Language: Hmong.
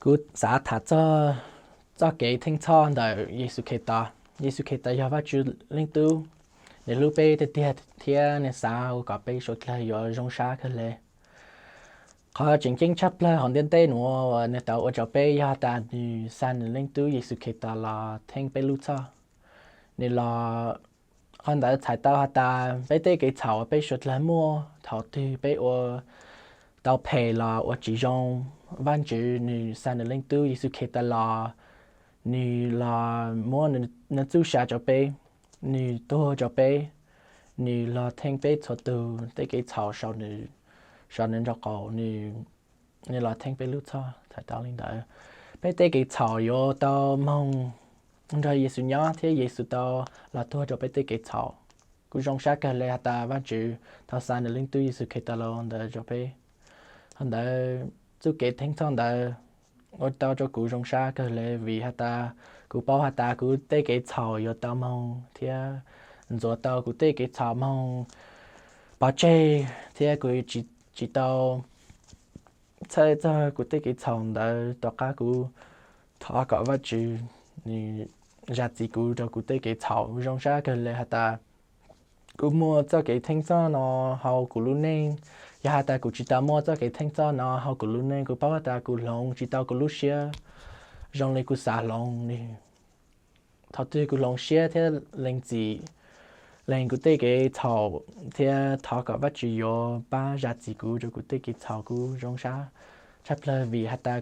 Kuv xav tham txog txoj kev theej txhoj ntawm Yexus Khetos. Yexus Khetos yog Vajtswv Leej Tub, nws hlub peb tiag tiag thiab nws xav kom peb suav dlawg yuav zoo sab kawg le. Qhov tseem ceeb tshaj plawg hauv ntiaj teb nuav uas nws tau ua rau peb yog tas nws xa nws Leej Tub Yexus Khetos los theej peb lub txhoj. Nws los, qhov ntawd txhais tau has tas peb tej kev txhaum uas peb suav dlawg muaj thaum twg peb ua tau phem los ua tsis zoo, Vajtswv nws xa nws Leej Tub Yexus Khetos los, nws los muab nws txuj sa rau peb, nws tuag rau peb, nws los theej peb txhua tug tej kev txhaum saum nws nraub qaum, nws los theej peb lub txhoj. Txhais tau li ntawd, peb tej kev txhaum yuav tau moog nrog Yexus nyob thiab Yexus tau los tuag rau peb tej kev txhaum. Kuv zoo sab kawg le has tas Vajtswv tau xa nws Leej Tub Yexus Khetos los ntawd rau peb. Qhov ntawd, txuj kev theej txhoj ntawd ua tau rau kuv zoo sab kawg le vim has tas kuv paub has tas kuv tej kev txhaum yuav tau moog thiab ntxuav tau kuv tej kev txhaum moog pov tseg thiab kuv tsis tau txhawj txog kuv tej kev txhaum ntawd. Tom qab kuv thov kom Vajtswv nws zam txim kuv rau kuv tej kev txhaum, zoo sab kawg le has tas kuv muaj txoj kev theej txhoj no hauv kuv lub neej. Yog has tas kuv tsis tau muaj txoj kev theej txhoj no hauv kuv lub neej, kuv paub has tas kuv hloov tsis tau kuv lub siab zoo li kuv xav hloov li. Thaum twg kuv hloov siab thiab lees txim, lees kuv tej kev txhaum thiab thov kom Vajtswv yuav pab zam txim kuv rau kuv tej kev txhaum, kuv zoo sab tshaj plawg vim has tas